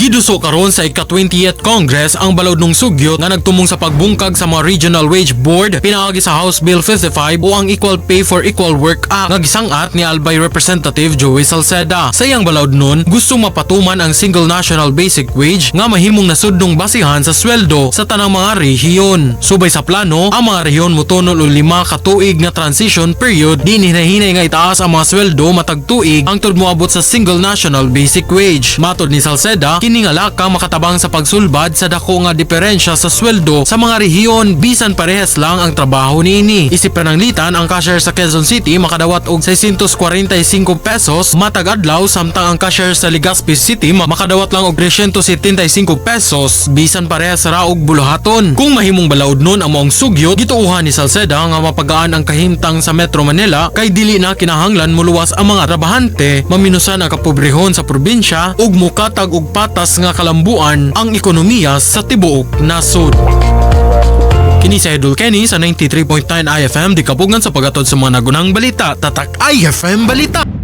Giduso karon sa ika-20th Congress ang balaodnong sugyot nga nagtumong sa pagbungkag sa mga Regional Wage Board pinaagi sa House Bill 55 o ang Equal Pay for Equal Work Act nga gisang-at ni Albay Representative Joey Salceda. Sa iyang balaodnon, gusto mapatuman ang single national basic wage nga mahimong nasudnong basihan sa sweldo sa tanang mga rehiyon. Subay sa plano, ang mga rehiyon motunol og 5 ka tuig nga transition period din hinahinay nga itaas ang mga sweldo matag tuig hangtod moabot sa single national basic wage. Matod ni Salceda, kini nga lakang makatabang sa pagsulbad sa dako nga diferensya sa sweldo sa mga rehiyon bisan parehas lang ang trabaho niini. Isip pananglitan, ang cashier sa Quezon City makadawat og 645 pesos matag adlaw, samtang ang cashier sa Legazpi City makadawat lang og 375 pesos bisan parehas ra og buluhaton. Kung mahimong balaodnon ang maong sugyot, gituohan ni Salceda nga mapagaan ang kahimtang sa Metro Manila kay dili na kinahanglan muluwas ang mga trabahante, maminusan ang kapobrehon sa probinsya ug mokatag og patas nga kalambuan ang ekonomiya sa tibuok nasod. Kini si Idol Kenny sa 93.9 IFM, di kapugngan sa paghatod sa mga nagunang balita. Tatak IFM Balita!